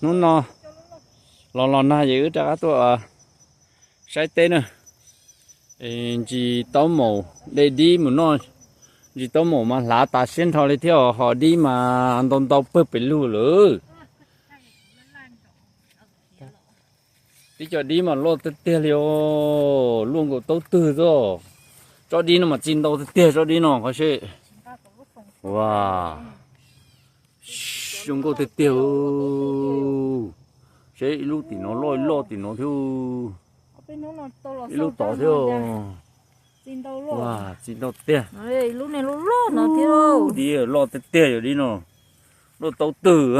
Hnub no los los nag ces wb rov qab tuaj saib teb na. Ntsis taub maum de dib mus noj, ntsis taub maum mas hlav tas siab nrho li thiab, ho dib mas ntau ntau pawg pes lug lawm. Tib co dib mas loj tiag tiag li os, luaj nkaus taub twg xwb. Tsob dib no mas txi ntau tiag tiag, tsob dib no qhov seb. Ua, zoo nkauj tiag tiag. Seb ib lub tim no loj loj tim no thiab. Ib lub tod thiab. Ua, txi ntau tiag. Dib loj tiag tiag yog dib no. Luaj taub twg.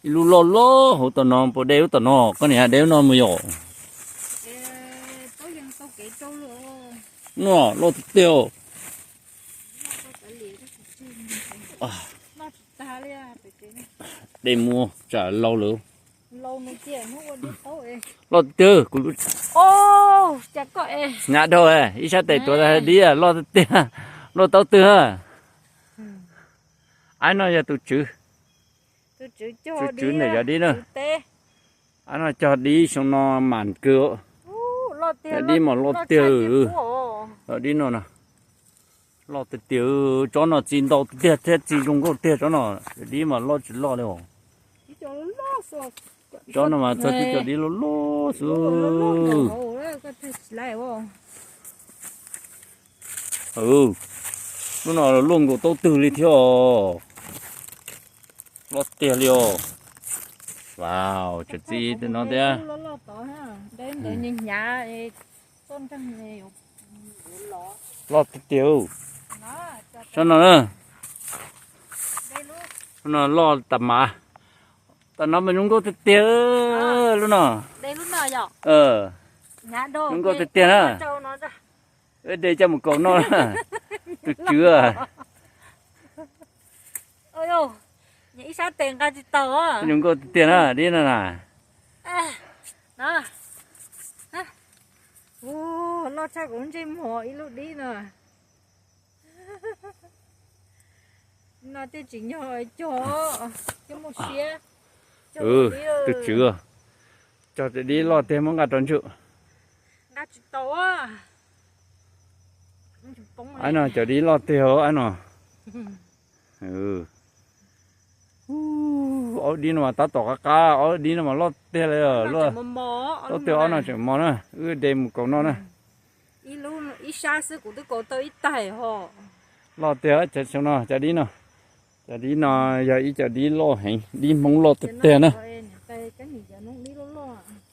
Ib lub loj loj hauv tom no, puas de lub tom no, koj niam de lub no mus yom. No loj tiag tiag. De mus tsam laus lawm. Loj tiag tiag kuv. Hnyav dhau, ib sab tes tuav dib loj tiag tiag, luaj taub twg. Aib no yog tus tswv, tus tswv ntawm yog dib na. Aib no cog dib xyoo no mas kawg. Dib mas loj tiag, dib no na. Loj tiag tiag, tsob no txi ntau tiag thiab txi zoo nkauj tiag tsob no. Dib mas loj tsis loj li os. Tsob no mas txog tib co dib loj loj xwb. Lub no luaj nkaus taub twg li thiab os. Loj tiag li os. Wow, tseem txi no thiab. Loj tiag tiag. Tsob no, tsob no loj tas mas. Tam no mas zoo nkauj tiag tiag lub no. Zoo nkauj tiag tiag na. De coj mus kaus noj. Tus tswv. Zoo nkauj tiag tiag na dib no na. Loj tshaj kuv ntsej muag ib lub dib no. No tej tsis nyog cog, cog muaj siab. Tus tswv, cog cov dib loj tiag muab nqa rau ntsum. Nqa tsis tau. Aib no cov dib loj tiag aib no. Ob dib no mas tab tom qab qab, ob dib no mas loj tiag li. Loj tiag, ob no tseem mos na, wb de mus kaus noj na. Ib sab xwb kuv twb kaus tau ib taig ho. Loj tiag, xyoo no cov dib no, cov dib no yog ib co dib loj heev, dib Hmoob loj tiag tiag na.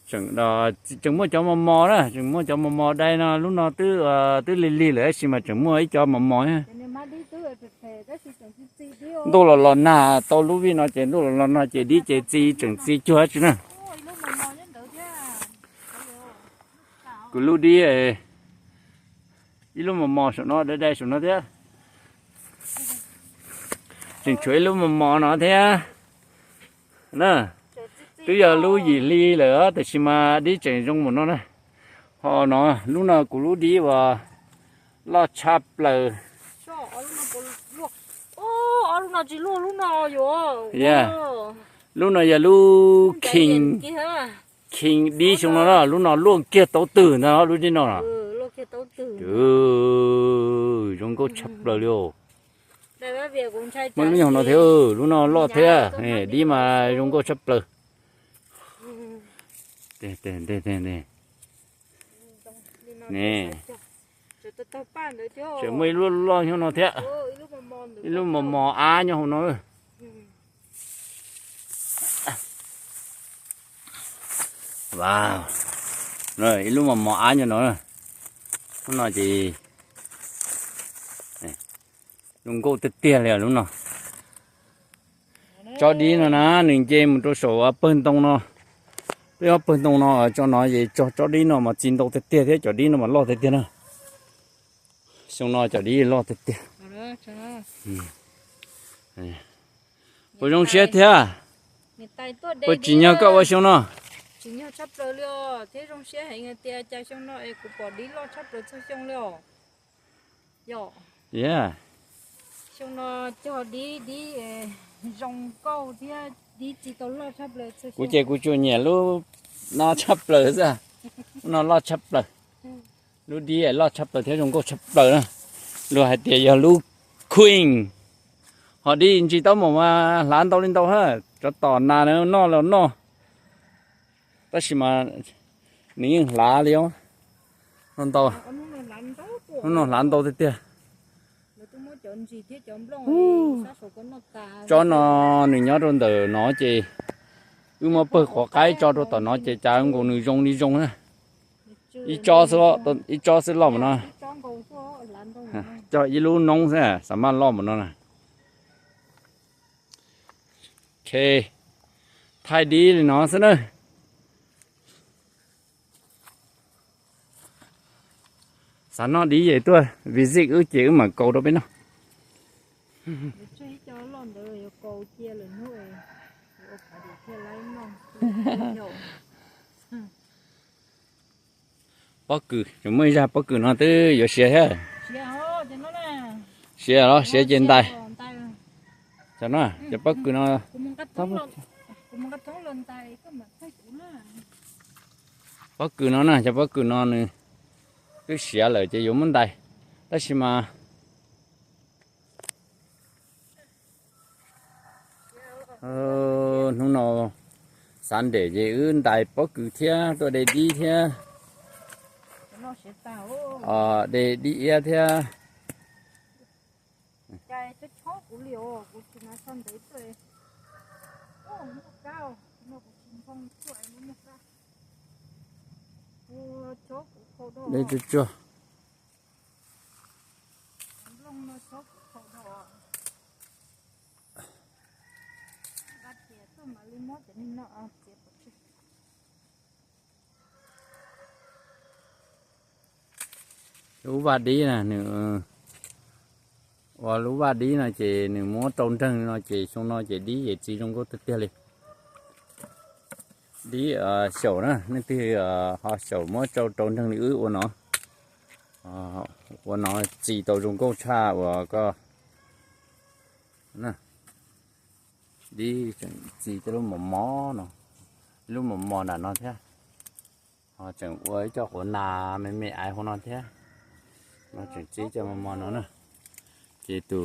Tseem, tseem muaj cov mos mos na, tseem muaj cov mos mos dai no, lub no twb, twb lig lig lawm tab sis mas tseem muaj ib co mos mos. Ntuj los los nag, tau lub vij no ces ntuj los los nag ces dib ces txi, tseem txi cuag dab tsi na. Kuv lub dib, ib lub mos mos saum no, dai dai saum no thiab. Tseem tshuav ib lub mos mos no thiab na. Twb yog lub yim hli lawm tab sis mas dib tseem zoo mus no na. Ho no, lub no kuv lub dib uas loj tshaj plaws. Lub no yog lub king, king dib xyoo no na, lub no luaj kiag taub twg ntag lub dib no. Zoo nkauj tshaj plaws li os. Muaj lub nyoog no thiab, lub no loj thiab, dib mas zoo nkauj tshaj plaws. Tseem muaj ib lub loj nyob no thiab, ib lub mos mos av nyob hauv no. Ib lub mos mos av nyob no. Lub no ces zoo nkauj tiag tiag li lub no. Tsob dib no na, nws nce mus rau saum pawg ntoo no. Peb ob pawg ntoo no tso no ces tsob dib no mas txi ntau tiag tiag thiab cov dib no mas loj tiag tiag na. Xyoo no cov dib loj tiag tiag. Puas zoo siab thiab? Puas tsim nyog koj ua xyoo no? Tsis nyog tshaj plaws li os, thiab zoo siab heev hais tias cas xyoo no es kuv pom dib loj tshaj plaws txhua xyoo li os. Yog. Xyoo no cog dib, dib, eh, zoo nkauj thiab dib tsis tau loj tshaj plaws. Kuv ces kuv tsuas nyiam lub no tshaj plaws xwb. Lub no loj tshaj plaws. Lub dib loj tshaj plaws thiab zoo nkauj tshaj plaws na. Luag hais tias yog lub queen. Ho dib ntsis tau mus mas hlav ntau li ntau ha. Cov tom nas noj los noj. Tab sis mas nws yeej hlav li os. Noj ntau. Hnub no hlav ntau tiag tiag. Tsob no nws nyob rau ntawm no ces wb muab pawg quav qaib tso rau tom no ces cas nkaus nws zoo li zoo na. Ib tsob xwb, ib tsob xwb loj mus no. Cog ib lub noob xwb xav maj loj mus no na. Ok, thaij dib li no xwb na. Xav noj dib es tuaj visit wb ces wb mam kaus rau peb noj. Pob kws, tseem muaj ib zaj pob kws no twb yuav siav thiab. Siav los siav ces ntais. Cov no, cov pob kws no, pob kws no na, cov pob kws no nws twb siav lawm ces yuav muab ntais. Tab sis mas hnub no Sunday ces wb ntais pob kws thiab tuaj de dib thiab. De dib iab thiab. De tsuag tsuag. Lub vaj dib na, nws ua lub vaj dib no ces nws muab rau nreeg no ces xyoo no ces dib ces txi zoo nkauj tiag tiag li. Dib xyaum na, leej twg ho xyaum muab rau rau nreeg li wb ua no. Ua no txi tau zoo nkauj tshaj uas koj dib tseem txi cov lub mos mos no, lub mos mos nram no thiab. Ho tseem ua ib co quav nas me me aiv hauv no thiab. No tseem txi cov mos mos no na. Ces tus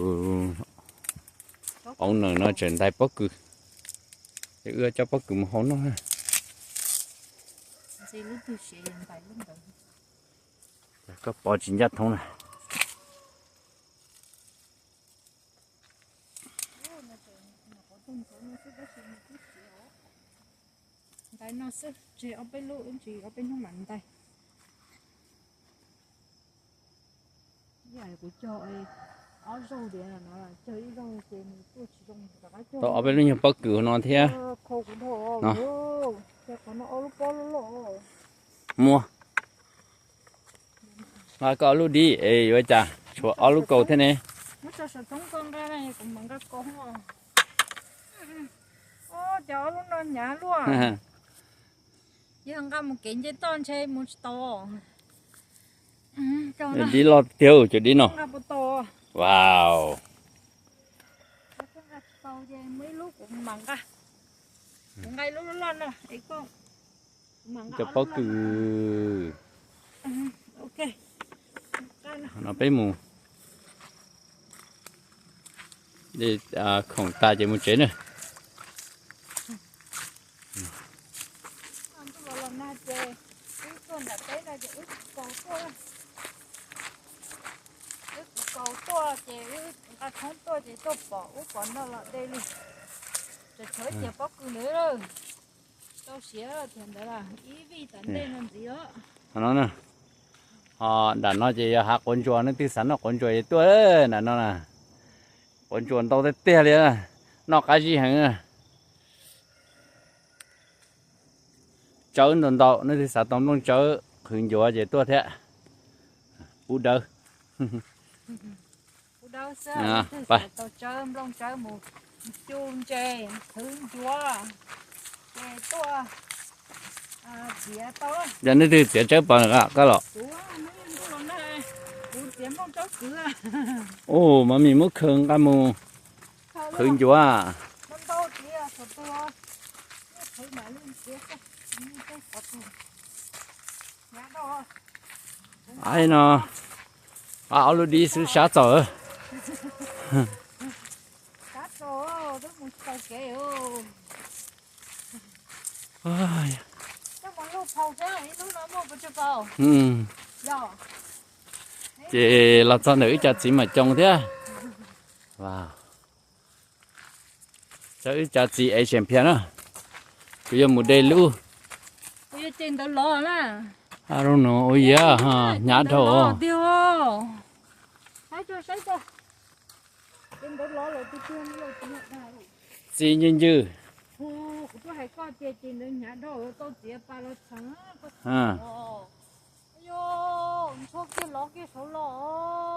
owner no tseem ntais pob kws, ces wb coj pob kws mus hau noj. Koj pov tsis ncaj thoob na. Ntais no xwb, tseg ob peb lub, ib ntsis ob peb hnub mam ntais. Kuv cog ob zaug tias no, cog ib zaug ces nws tuaj tsis zoo, rov qab cog. Tau ob peb lub nyuag pob kws no thiab. Muaj. Nqa koj ob lub dib es yuav cas tshuav ob lub kaus thiab ne. Cov ob lub no hnyav luaj. Yog nqa mus kev nce toj ntshe mus tsis tau. Dib loj tiag cov dib no. Wow. Cov pob kws. No peb mus de khoom tas ces mus tsev na. Wb kuv kaus tuaj ces wb nqa thoob tuaj ces tuaj pom ub pom no los de li. Tsawg tsawg tias pob kws ntawd tau siav tias ntawd ib vij tom ntej no ntxiv os. Ho nram no ces yog hav quav ntsuas, leej twg xav noj quav ntsuas ces tuaj nram no na. Quav ntsuas ntau tiag tiag li, noj qab zib heev. Tsawb ntau ntau, leej twg xav tau nplooj tsawb qhwv ncuav ces tuaj thiab. Ub dawb. Ub dawb xwb, leej twg xav tau tsawb, nplooj tsawb mus cu ntses qhwv ncuav ces tuaj txiav tau. Yog leej twg txiav tsawb pom koj los. Ub, mas mis muab khawv nqa mus qhwv ncuav. Ai no, ob lub dib xwb sab txaus. Ces los txog ntawm wb cov txiv mam coos thiab. Txog wb cov txiv es seem phiab na. Kuv yuav mus de lub. Ua yog ua yam, hnyav dhau. Txiv ncw ncw.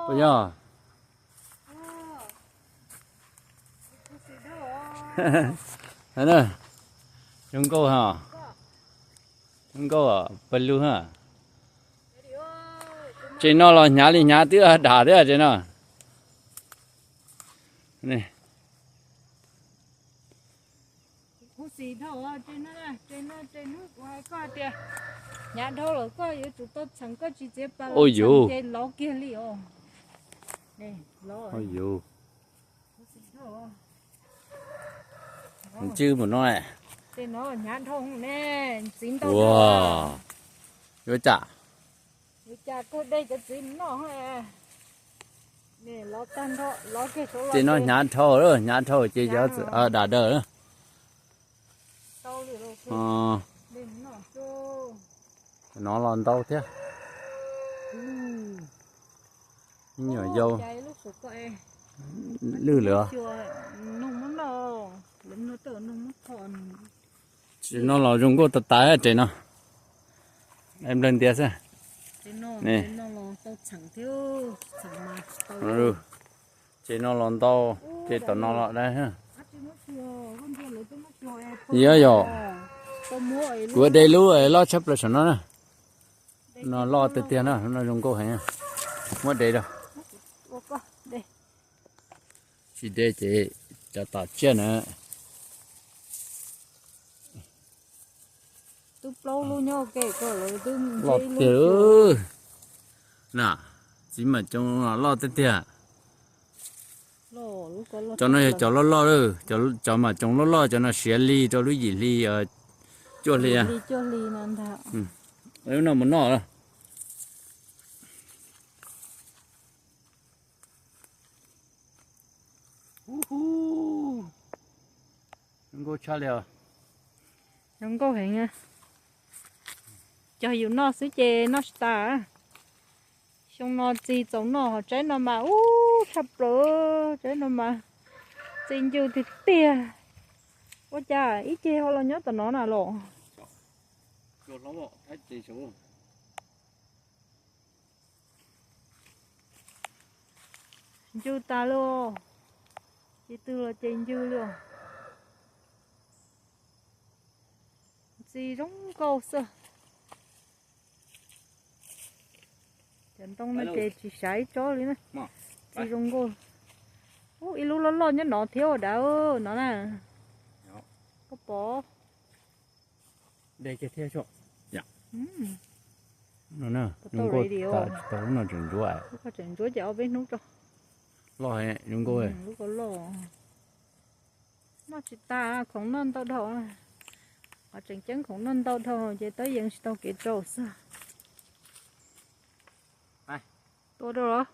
Puas yog? Zoo nkauj ha. Zoo nkauj pawg lug ha. Tsev no los hnyav li hnyav twb dam thiab tsev no. Hnyav dhau lawm koj yuav tsum tau txheem, koj tsis txiav pas los txheem ces lov kiag li os. Ntswj mus no. Hnyav dhau ne, ntxiv ntau. Yuav cas? Yuav cas kawg, de cov txiv noj. Tsev no hnyav dhau, hnyav dhau ces yog dam daws. No los ntau thiab. Nyuam yau lwj lawm. Tsev no los zoo nkauj tas tas tsev no. Nplawg ntias xwb. Tsev no los ntau, ces tom no los dab. Yog yog, kuv de lub loj tshaj plaws saum no na. No loj tiag tiag na, no zoo nkauj heev. Muab de rau. Tsis de ces cov tom tsiaj na. Loj tiag. Na, txiv mas coos loj tiag tiag. Cov no yog cov loj loj, cov mas coos loj loj, cov no siav li rau lub yim hli, cuaj hli. Lub no mus noj. Zoo nkauj tshaj li os. Zoo nkauj heev. Cog yus noj xwb ces noj tsis tas. Xyoo no txiv txaus noj, ho tsaib no mas ub tshaj plaws, tsaib no mas txiv ncw tiag tiag. Ua cas ib ce ho los nyob tom no na los? Ncw tas li, ces twg los ces ncw li. Ntxim zoo nkauj xwb. Cov ntoo no ces tsis sav ib tsob li na. Ntxim zoo nkauj. Ub, ib lub loj loj nyob no thiab ua dab no na. Koj pom. Zoo nkauj tas tsis tau lub no tseem ntsuab. Tseem ntsuab ces ob peb hnub tso. Loj, zoo nkauj. Lub ko loj. Noj tsis tas, khoom noj ntau dhau. Qhov tseem ceeb khoom noj ntau dhau ces tab yees tsis tau kev rau xwb. Tua rau los?